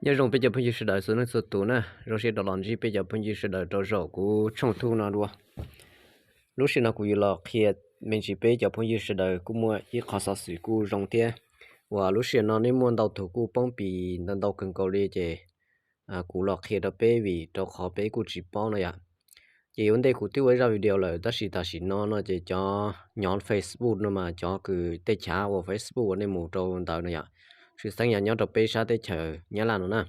Nyob zoo peb cov phooj ywg sawv daws txhua leej txhua tus na, zoo siab rov los ntsib peb cov phooj ywg sawv daws rau zaum kuv tshooj thuj no dua. Lub sij hawm no kuv yuav los qhia me ntsis peb cov phooj ywg sawv daws kuj muaj ib qho xov xwm kuj zoo thiab, uas lub sij hawm no nej muaj ntau tus kuj poob pis ntau ntau kawg nkaus li ces kuv los qhia rau peb vim rau qhov peb kuj tsis paub no yom. Ces ua ntej kuv twb ua ib zaj video lawm tab sis tam sim no no ces cov nyob Facebook no mas cov kws tej chav ua Facebook uas nej mus rau ntawd no yom, tshwj xeeb yog nyob rau peb sab teb chaws Nyab Laj no na.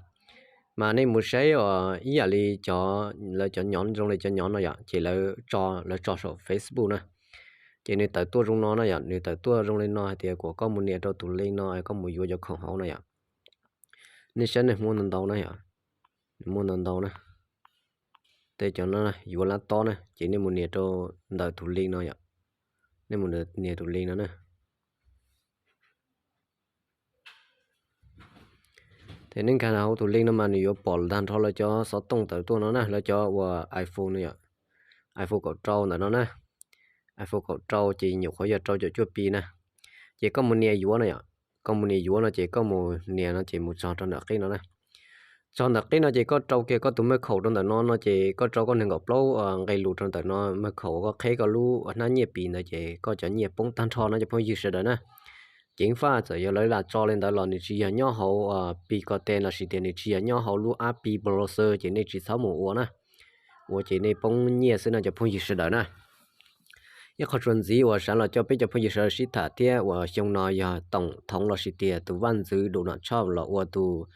Mas nej mus saib uas ib yam li cov, lawv cov nyob zoo li cov nyob no yom, ces lawv tso, lawv tso saum Facebook na. Ces nws tawm tuaj zoo no na yom, nws tawm tuaj zoo li no hais tias kom koj mus nias rau tus link no koj mus yuav cov khoom hauv no yom. Nej saib nej muaj ntau ntau na yom, muaj ntau ntau na. Tej cov no yuav lab tob na ces nej mus nias rau ntawm tus link no yom, nej mus nias tus link no na. Ces nej nkag hauv tus link no mas nws yuav pom tag nrho lawv cov xov tooj tawm tuaj no na, lawv cov uas iPhone no yom, iPhone kaum rau ntawm no na. iPhone kaum rau ces nyuam qhuav yog rau caum cuaj Pi na. Ces koj mus nias yuav no yom, koj mus nias yuav no ces koj mus nias no ces mus txog rau ntawm qib no na. Txog ntawm qib no ces koj rau kiag koj tus maj khaum rau ntawm no no ces koj rau koj nees nkaum plaub nqe lus rau ntawm no, maj khaum uas koj qheb koj lub hnab nyiaj Pi ntawd ces koj cov nyiaj poob tag nrho no cov phooj ywg sawv daws na. Ceev faj txawm yog lawv lam tso li ntawd los nws tsis yog nyob hauv Pi Card los sis tias nws tsis yog nyob hauv lub app Pi Browser ces nej tsis txhob mus ua na. Ua ces nej poob nyiaj xwb no cov phooj ywg sawv daws na. Ib qho txuas ntxiv uas xav los coj peb cov phooj ywg sawv daws sib tham thiab uas xyoo no yog Toom Thoov los sis tias tus vaj ntxwv Donald Trump los ua tus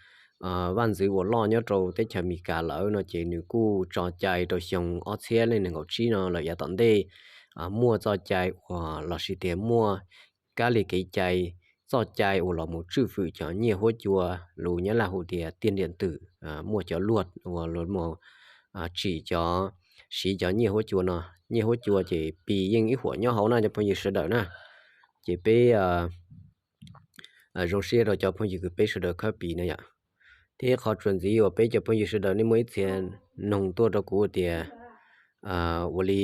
vaj ntxwv uas loj nyob rau teb chaws Amelikas lawm no ces nws kuj tso cai rau xyoo ob txhiab nees nkaum tsib no lawm yav tom ntej muaj txoj cai uas los sis tias muaj kab li kev cai, txoj cai uas los mus tswj fwm cov nyiaj huab cua, lus Nyab Laj hu tias tiaj ntiam twm, muaj cov luag uas los mus tsim cov, siv cov nyiaj huab cua no. Nyiaj huab cua ces Pi yeej ib huam nyob hauv na cov phooj ywg sawv daws na. Ces peb zoo siab rau cov phooj ywg kws peb sawv daws khawb Pi na yom. Thiab qhov txuas ntxiv uas peb cov phooj ywg sawv daws nej muaj ib txhia noog tuaj rau kuv tias ua li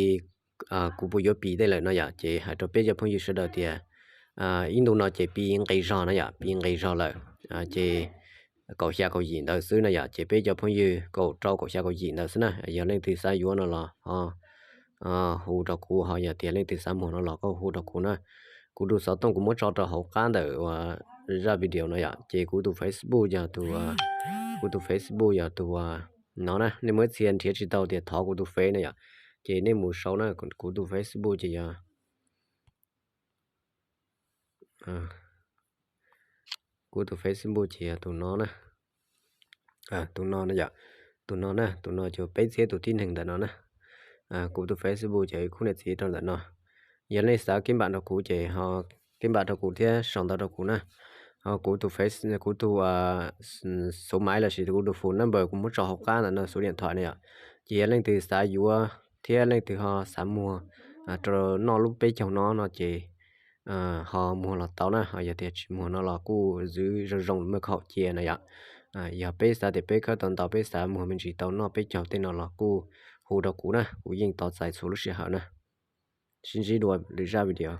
kuv puas yuav Pi tej lawm no yom, ces hais rau peb cov phooj ywg sawv daws tias ib ntu no ces Pi nqis zog na yom, Pi nqis zog lawm. Ces kaum xya kaum yim ntawd xwb na yom, ces peb cov phooj ywg kaum rau kaum xya kaum yim ntawd xwb na, yog leej twg xav yuav no los ho hu rau kuv, ho yog tias leej twg xav muag no los koj hu rau kuv na. Kuv tus xov tooj kuv muab tso rau hauv qab ntawm uas zaj video no yom, ces kuv tus Facebook yog tus, kuv tus Facebook yog tus no na, nej muaj ib txhia nrhiav tsis tau tias thov kuv tus Face na yom, ces nej mus sau na, kuv tus Facebook ces yog, kuv tus Facebook ces yog tus no na. Tus no na yom, tus no na, tus no ces peb txhiab tus tib neeg ntawm no na. Kuv tus Facebook ces khub niam txiv rau ntawm no. Yog nej xav kib npam rau kuv ces ho kib npam rau kuv thiab sau ntawv rau kuv na. Ho kuv tus Face, kuv tus xuv maiv los sis kuv tus phone number kuv muab tso hauv qab ntawm no, xuv diam thawm na yom. Ces yog leej twg xav yuav thiab leej twg ho xav muag rau noj lub peb caug no no ces ho muag los tau na, ho yog tias tsis muag no los kuj zwv zoo zoo maj khaum cia na yom. Yog peb xav tias peb khawb tau ntau, peb xav muag me ntsis tau noj peb caug tej no los kuj hu rau kuv na, kuv yeej tos txais txhua lub sij hawm na. Sib ntsib dua lwm zaj video.